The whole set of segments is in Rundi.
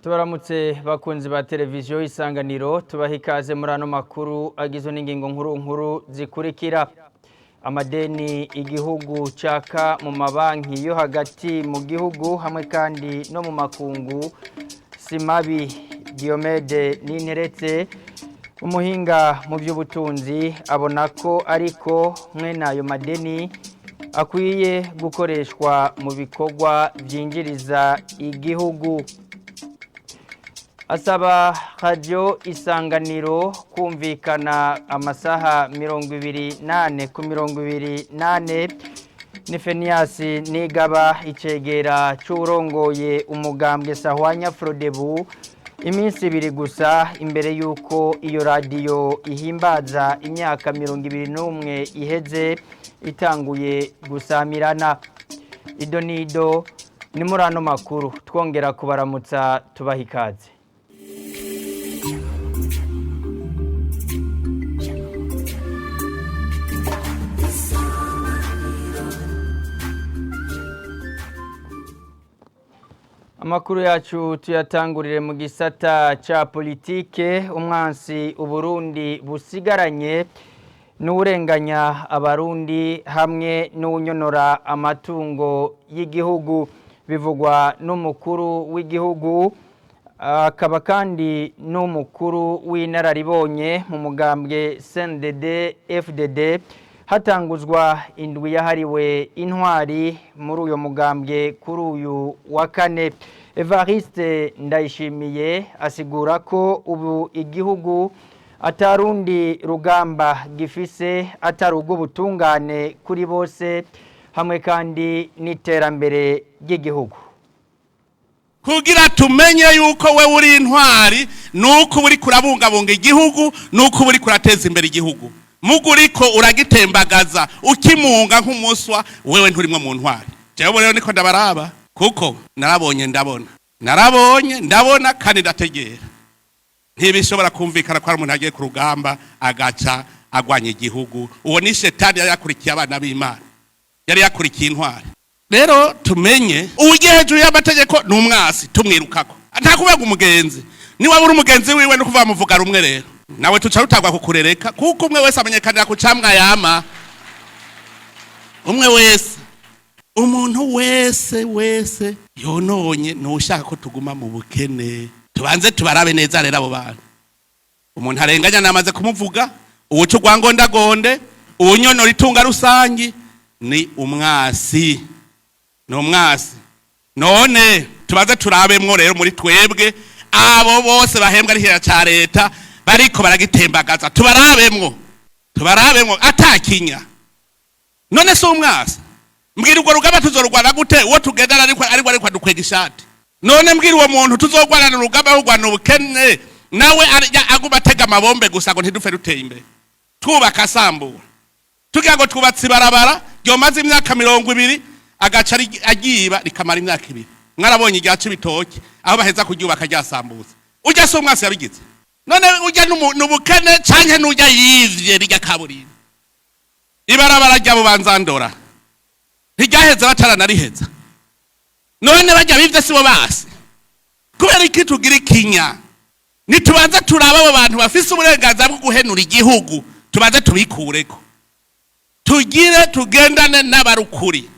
Tubaramutse bakunzi ba televiziyo Isanganiro, tubaha ikaze muri ano makuru agizwe n'ingingo nkuru nkuru zikurikira: amadeni igihugu caka mu mabanki yo hagati mu gihugu hamwe kandi no mu makungu si mabi. Diomede Ninteretse, umuhinga mu by'ubutunzi, abona ko ariko mwene ayo madeni akwiye gukoreshwa mu bikorwa byinjiriza igihugu. Asaba radiyo Isanganiro kumvikana amasaha 24 ku 24. Ni Feniyasi Nigaba, icegera c'uwurongoye umugambwe Sahwanya Frodebu, iminsi 2 gusa imbere y'uko iyo radiyo ihimbaza imyaka 21 iheze itanguye gusamirana. Ido nido ni muri ano makuru, twongera kubaramutsa, tubaha ikaze. Amakuru yacu tuyatangurire mu gisata ca politike. Umwansi Uburundi busigaranye n'urenganya Abarundi hamwe n'unyonora amatungo y'igihugu, bivugwa n'umukuru w'igihugu akaba kandi n'umukuru w'inararibonye mu mugambwe CNDD FDD, hatanguzwa indwi yahariwe intwari muri uyo mugambwe kuri uyu wa kane. Evariste Ndayishimiye asigura ko ubu igihugu atarundi rugamba gifise atari ubutungane kuri bose hamwe kandi n'iterambere ry'igihugu. Kugira tumenye yuko we uri intwari nuko uri kurabungabunga igihugu, nuko uri kurateza imbere igihugu. Muguriko uragitembagaza ukimunga nk'umuswa, wewe nturimwo mu ntwari. Jewe rero niko ndabaraba, kuko narabonye ndabona, narabonye ndabona kandi ndategera. Ntibishobora kumvikana ko hari umuntu agiye ku rugamba agaca agwanya igihugu. Uwo ni shetani yari yakurikiye abana b'Imana, yari yakurikiye intwari. Rero tumenye ugiye hejuru y'amategeko ni umwasi, tumwirukako. Nta kuvuga umugenzi, niba uri umugenzi wiwe no kuvuga muvuga rumwe, rero nawe tuca rutagwa kukurereka, kuko umwe wese amenyekanira ku camwa yama. Umwe wese, umuntu wese wese yononye ntushaka ko tuguma mu bukene. Tubanze tubarabe neza rero abo bantu. Umuntu arenganya namaze kumuvuga, uwuca urwangondagonde, uwunyonora itunga rusangi ni umwasi, ni umwasi. None tubanze turabemwo rero muri twebwe abo bose bahembwa n'ikigega ca leta bariko baragitembagaza, tubarabemwo, tubarabemwo atakinya. None si umwasi? Mbwira, urwo rugamba tuzorugwana gute uwo tugendana ariko ariko ariko adukwega ishati? None mbwira, uwo muntu tuzogwanana urugamba rugwana ubukene nawe aguma atega amabombe gusa ngo ntidupfe duteye imbere, twubaka asambura, tugira ngo twubatse ibarabara ryomaze imyaka 20, agaca agiba rikamara imyaka 2. Mwarabonye irya Cibitoke aho baheza kuryubaka ryasambutse. Urya si umwasi yabigize? None urya n'ubukene canke n'urya yivye rirya kaburimbo? Ibarabara rya Bubanzandora ntiryaheze bataranariheza. None barya bivye sibo basi? Kubera iki tugira ikinya? Nitubanze turaba abo bantu bafise uburenganzira bwo guhenura igihugu, tubanze tubikureko, tugire tugendane n'abarukuri.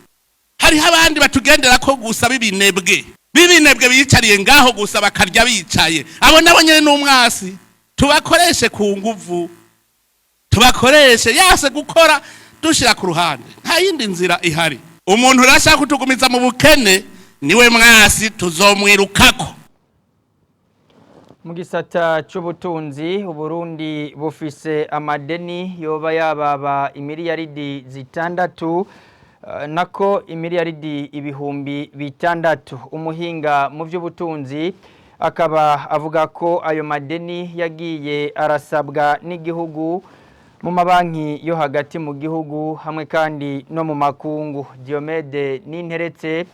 Hariho abandi batugendera ko gusa b'ibinebwe, b'ibinebwe biyicariye ngaho gusa bakarya bicaye. Abo nabo nyene n'umwasi. Tubakoreshe ku nguvu, tubakoreshe yase gukora, dushira ku ruhande. Nta yindi nzira ihari. Umuntu urashaka kutugumiza mu bukene niwe mwasi, tuzomwirukako. Mu gisata c'ubutunzi, Uburundi bufise amadeni yoba yababa imiliyaridi 6, nako imiliyaridi 6000. Umuhinga mu by'ubutunzi akaba avuga ko ayo madeni yagiye arasabwa n'igihugu mu mabanki yo hagati mu gihugu hamwe kandi no mu makungu. Diomede Ninteretse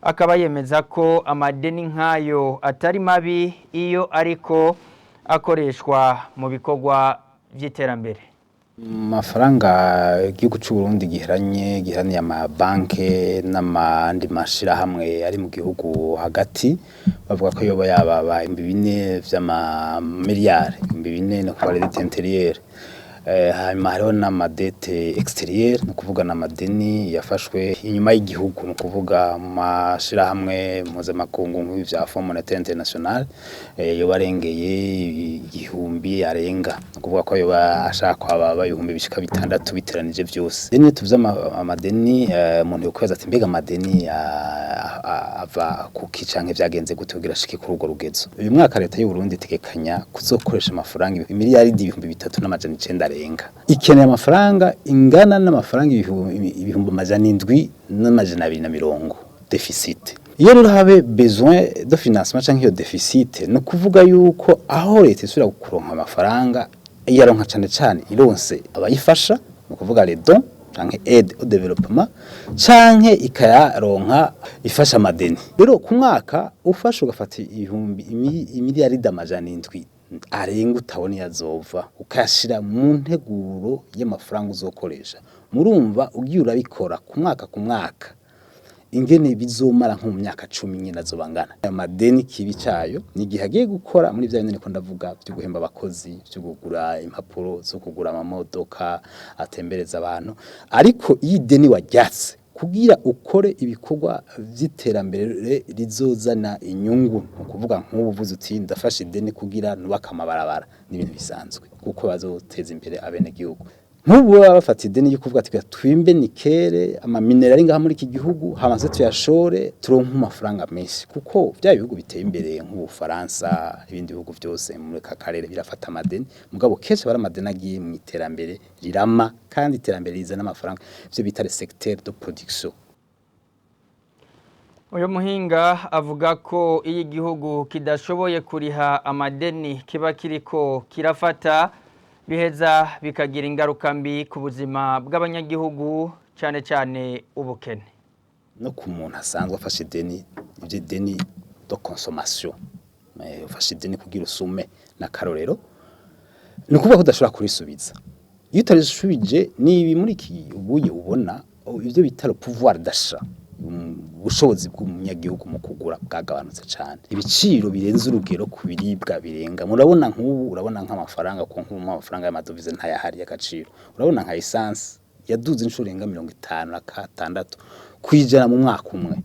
akaba yemeza ko amadeni nk'ayo atari mabi iyo ariko akoreshwa mu bikorwa by'iterambere. Amafaranga igihugu c'u Burundi giheranye giheraniye amabanke n'amandi mashirahamwe ari mu gihugu hagati, bavuga ko yoba yababa 4,000 vy'amamiliyari, 4,000 no kuba dette intérieure. Hanyuma hariho n'amadete extérieure, ni ukuvuga n'amadeni yafashwe inyuma y'igihugu, ni ukuvuga mu mashirahamwe mpuzamakungu nk'ibi vya Fonds Monétaire International, yoba arengeye 1,000 arenga, ni ukuvuga ko yoba ashaka kwababa 6,000 biteranije vyose. Deni tuvuze amadeni, umuntu yokwibaza ati mbega amadeni ava kuki canke vyagenze gute kugira ashike kuri urwo rugezo. Uyu mwaka leta y'u Burundi itegekanya kuzokoresha amafaranga imiliyaridi 3,900 arenga. Ikeneye amafaranga ingana n'amafaranga 700,220 deficit. Iyo rero habe besoin de financement canke iyo deficit, no kuvuga yuko aho leta isubira kuronka amafaranga iyaronka cane cane ironse abayifasha, no kuvuga les dons canke aide au développement, canke ikayaronka ifasha amadeni. Rero ku mwaka ufasha ugafata imiliyaridi 700 arenga utabona yazova, ukayashira mu nteguro y'amafaranga uzokoresha, murumva ugiye urabikora ku mwaka ku mwaka ingene bizomara nko mu myaka 10 nyine azobangana. Amadeni kibi cayo ni gihe agiye gukora muri bya bindi ko ndavuga byo guhemba abakozi, byo kugura impapuro zo kugura amamodoka atembereza abantu. Ariko iyi deni waryatse kugira ukore ibikorwa vy'iterambere rizozana inyungu, ni ukuvuga nk'ubu uvuze uti ndafashe ideni kugira nubake amabarabara, ni ibintu bisanzwe kuko bazoteza imbere abenegihugu. Nk'ubu baba bafata ideni ryo kuvuga ati twimbe nikere amaminera ari ngaha muri iki gihugu, hamaze tuyashore turonke amafaranga menshi, kuko bya bihugu biteye imbere nk'Ubufaransa ibindi bihugu byose muri aka karere birafata amadeni, mugabo kenshi bari amadeni agiye mu iterambere rirama, kandi iterambere rizana amafaranga, ivyo bita le secteur de production. Uyu muhinga avuga ko iyo igihugu kidashoboye kuriha amadeni kiba kiriko kirafata, biheza bikagira ingaruka mbi ku buzima bw'abanyagihugu, cyane cyane ubukene. No ku muntu asanzwe afashe ideni, ibyo ideni de consommation, ufashe ideni kugira usume n'akarorero, ni ukuvuga ko udashobora kurisubiza. Iyo utarisubije, ni ibi muri iki ubuye ubona ibyo bita le pouvoir d'achat, ubushobozi bw'umunyagihugu mu kugura bwagabanutse cyane. Ibiciro birenze urugero ku biribwa birenga. Murabona nk'ubu, urabona nk'amafaranga, ko nk'ubu amafaranga y'amadovize ntayahari y'agaciro. Urabona nka essence yaduze inshuro irenga 56% mu mwaka umwe.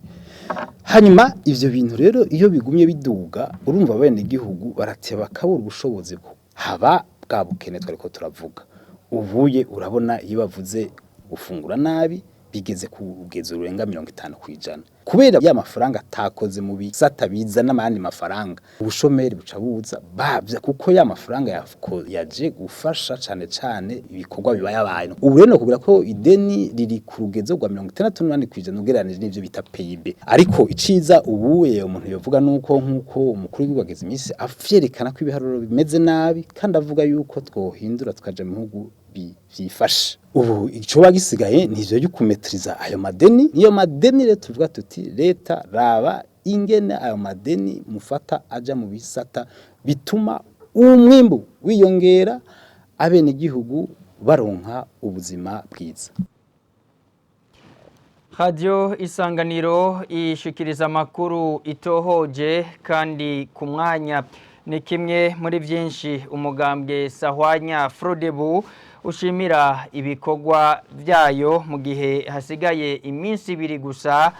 Hanyuma ivyo bintu rero iyo bigumye biduga, urumva bene igihugu barateba bakabura ubushobozi bwo haba bwa bukene twariko turavuga. Ubuye urabona iyo bavuze gufungura nabi bigeze ku rugezo rurenga 50%, kubera ya mafaranga atakoze mu bisata biza n'amandi mafaranga, ubushomeri buca buza bavya, kuko ya mafaranga yaje gufasha cane cane ibikorwa biba yabaye. Ubu rero kubera ko ideni riri ku rugezo rwa 68% ugereranije n'ivyo bita PIB. Ariko iciza ubuye umuntu yovuga nuko nkuko umukuru w'igihugu ageze imisi avyerekana ko ibiharuro bimeze nabi, kandi avuga yuko twohindura tukaja mu bihugu vyifashe. Ubu icoba gisigaye nivyo byo kumetriza ayo madeni. Niyo madeni rero tuvuga tuti leta raba ingene ayo madeni mufata aja mu bisata bituma umwimbu wiyongera, abenegihugu baronka ubuzima bwiza. Radio Isanganiro ishikiriza amakuru itohoje kandi ku mwanya. Ni kimwe muri byinshi umugambwe Sahwanya Frodebu ushimira ibikorwa byayo mu gihe hasigaye iminsi ibiri gusa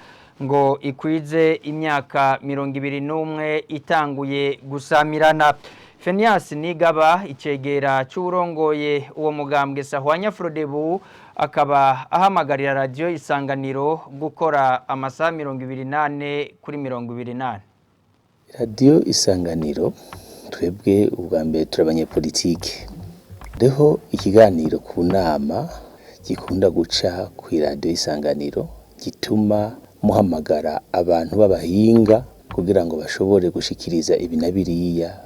ngo ikwize imyaka 21 itanguye gusamirana. Fenias Nigaba, icegera c'urongoye uwo mugambwe Sahwanya Frodebu, akaba ahamagarira Radio Isanganiro gukora amasaha 24 kuri 24. Radio Isanganiro twebwe ubwa mbere turabanyepolitike. Reho ikiganiro ku nama gikunda guca ku Radio Isanganiro gituma muhamagara abantu b'abahinga kugira ngo bashobore gushikiriza ibi na biriya,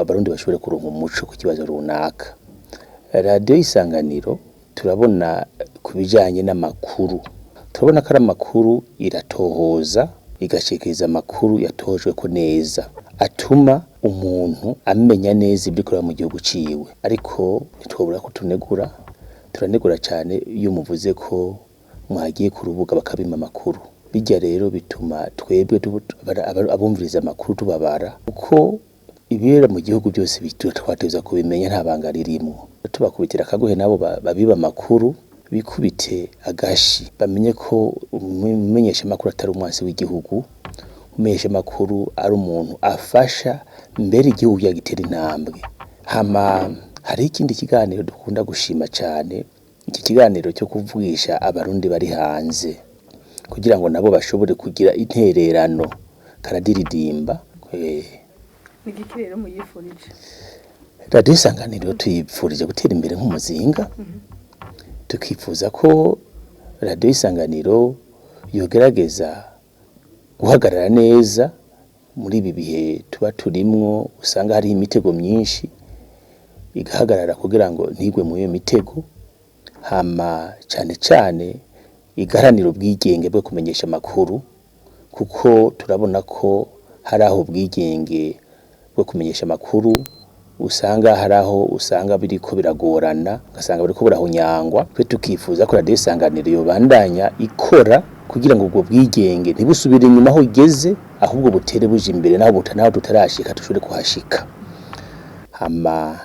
abarundi bashobore kuronka umuco ku kibazo runaka. Radio Isanganiro turabona ku bijanye n'amakuru, turabona ko ari amakuru iratohoza, igashikiriza amakuru yatojwe ko neza, atuma umuntu amenya neza ibyo mu gihugu ciwe. Ariko ntitwobura ko tunegura, Turanegura cyane iyo muvuze ko mwagiye ku rubuga bakabima amakuru. Bijya rero bituma twebwe abumviriza amakuru tubabara, kuko ibibera mu gihugu byose twateza kubimenya, nta banga ririmwo. Tubakubitira akagohe nabo babiba amakuru, bikubite agashi, bamenye ko umumenyesha amakuru atari umwansi w'igihugu. Umumenyesha amakuru ari umuntu afasha mbere igihugu yagitera intambwe. Hama hari ikindi kiganiro dukunda gushima cyane, iki kiganiro cyo kuvugisha abarundi bari hanze kugira ngo nabo bashobore kugira intererano, karadiridimba. Ni igiki rero muyifurije? Radiyo Isanganiro tuyipfurije gutera imbere nk'umuzinga. Tukifuza ko Radiyo Isanganiro yogerageza guhagarara neza muri ibi bihe tuba turimwo, usanga hariho imitego myinshi, igahagarara kugira ngo ntigwe muri iyo mitego. Hama cyane cyane igaharanira ubwigenge bwo kumenyesha amakuru, kuko turabona ko hari aho ubwigenge bwo kumenyesha amakuru usanga hari aho usanga biriko biragorana, ugasanga biriko burahonyangwa. Twe tukifuza ko Radiyo Isanganiro yobandanya ikora kugira ngo ubwo bwigenge ntibusubire inyuma aho igeze, ahubwo butere buja imbere, naho naho tutarashika dushobore kuhashika. Hama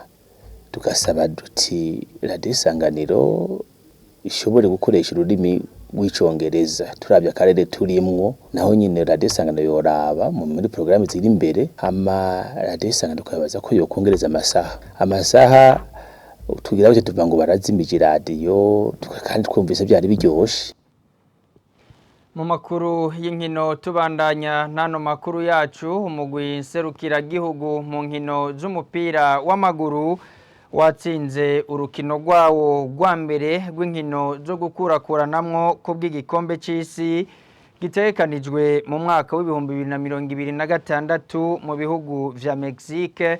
tugasaba duti Radiyo Isanganiro ishobore gukoresha ururimi rw'icongereza, turabye akarere turimwo. Naho nyine Radiyo Isanganiro yoraba muri porogaramu ziri imbere. Hama Radiyo Isanganiro tukabaza ko yokongereza amasaha. Tugira gutya tuvuga ngo barazimije iradiyo, kandi twumvise byari biryoshe. Mu makuru y'inkino, tubandanya n'ano makuru yacu, umugwi nserukiragihugu mu nkino z'umupira w'amaguru watsinze urukino rwawo rwa mbere rw'inkino zo gukurakuranamwo ku bw'igikombe c'isi gitegekanijwe mu mwaka w'2026 mu bihugu vya Mexique,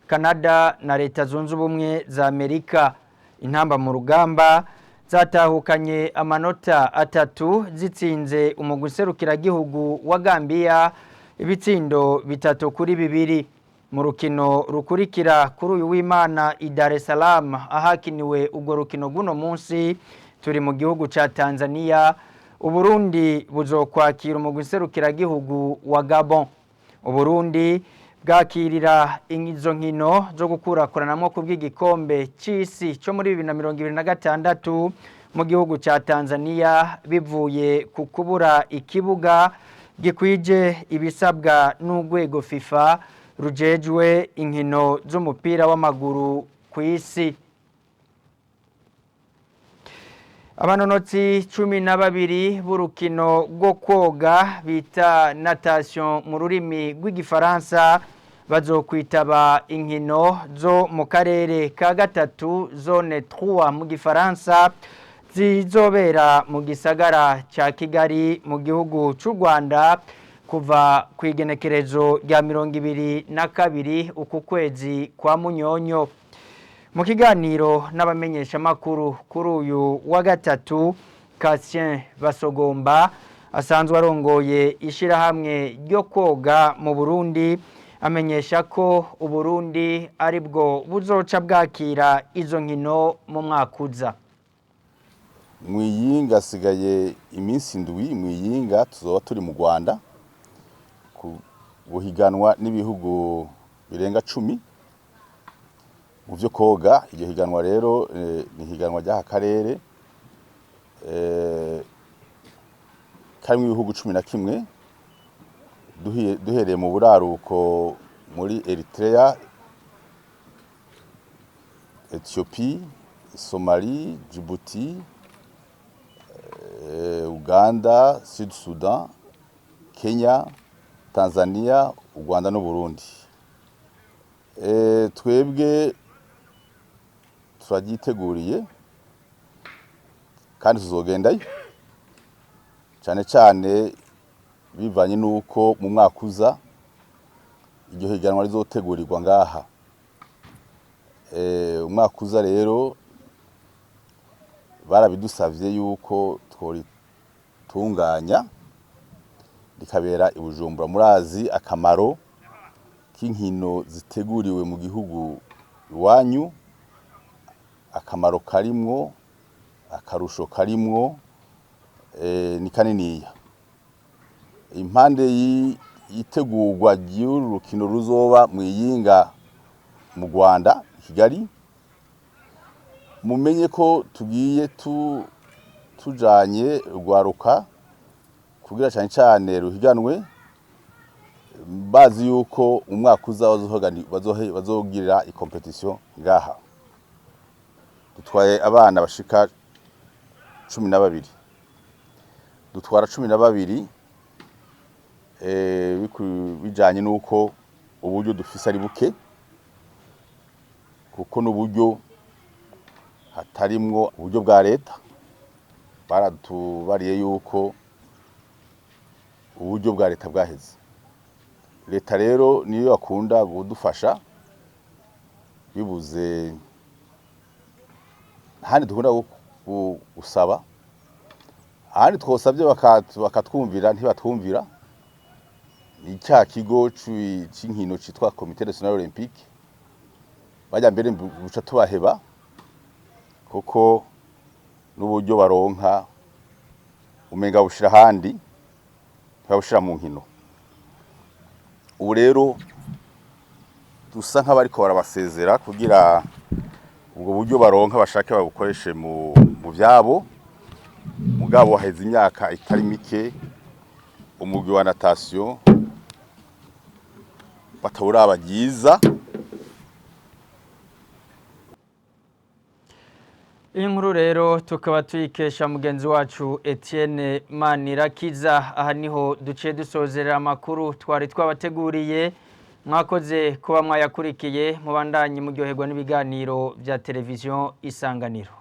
Canada na Leta Zunze Ubumwe za Amerika. Intamba mu rugamba zatahukanye amanota 3 zitsinze umugwi nserukiragihugu wa Gambia ibitsindo 3-2. Mu rukino rukurikira kuri uyu w'Imana i Dar es Salaam, ahakiniwe urwo rukino guno munsi turi mu gihugu ca Tanzania, Uburundi buzokwakira umugwi nserukiragihugu wa Gabon. Uburundi bwakirira izo nkino zo gukurakuranamwo ku bw'igikombe c'isi co muri 2026 mu gihugu ca Tanzania bivuye ku kubura ikibuga gikwije ibisabwa n'urwego FIFA rujejwe inkino z'umupira w'amaguru ku isi. Abanonotsi 12 b'urukino rwo koga bita natation mu rurimi rw'igifaransa bazokwitaba inkino zo mu karere ka gatatu, zone 3 mu gifaransa, zizobera mu gisagara ca Kigali mu gihugu c'u Rwanda kuva ku igenekerezo rya 22 uku kwezi kwa Munyonyo. Mu kiganiro n'abamenyeshamakuru kuri uyu wa gatatu, Cassien Basogomba asanzwe arongoye ishirahamwe ryo koga mu Burundi amenyesha ko Uburundi aribwo buzoca bwakira izo nkino mu mwaka uza. Mwiyinga asigaye iminsi 7, mwiyinga tuzoba turi mu Rwanda guhiganwa n'ibihugu birenga 10 mu byo koga. Iryo higanwa rero ni higanwa ry'aka karere karimo ibihugu 11, duhereye mu buraruko muri Eritrea, Ethiopie, Somalie, Djibouti, Uganda, Sud Sudan, Kenya, Tanzania, u Rwanda n'u Burundi. Twebwe turaryiteguriye kandi tuzogendayo, cyane cyane bivanye n'uko mu mwaka uza iryo higanwa rizotegurirwa ngaha. Umwaka uza rero barabidusavye yuko tworitunganya rikabera i Bujumbura. Murazi akamaro k'inkino ziteguriwe mu gihugu iwanyu, akamaro karimwo. Akarusho karimwo ni kaniniya. Impande y'itegurwa ry'uru rukino ruzoba mu Iyinga mu Rwanda i Kigali, mumenye ko tugiye tujanye urwaruka kugira cane cane ruhiganwe, bazi yuko umwaka uza bazogirira i compétition ngaha. Dutwaye abana bashika 12, dutwara 12 bijanye n'uko uburyo dufise ari buke, kuko n'uburyo hatarimwo uburyo bwa leta. Baratubariye yuko uburyo bwa leta bwaheze. Leta rero niyo yakunda kudufasha, bibuze ahandi dukunda gusaba, ahandi twosabye bakatwumvira, ntibatwumvira. Ni cya kigo c'inkino citwa Comité National Olympique. Bajya mbere buca tubaheba, kuko n'uburyo baronka umenga bushira ahandi, ntibabushira mu nkino. Ubu rero dusa nk'abariko barabasezera kugira ubwo buryo baronka bashake babukoreshe mu vyabo. Mugabo haheze imyaka itari mike umugwi wa natation batawuraba ryiza. Iyi nkuru rero tukaba tuyikesha mugenzi wacu Etienne Manirakiza. Aha niho duciye dusozerera amakuru twari twabateguriye. Mwakoze kuba mwayakurikiye, mubandanye muryoherwa n'ibiganiro bya televiziyo Isanganiro.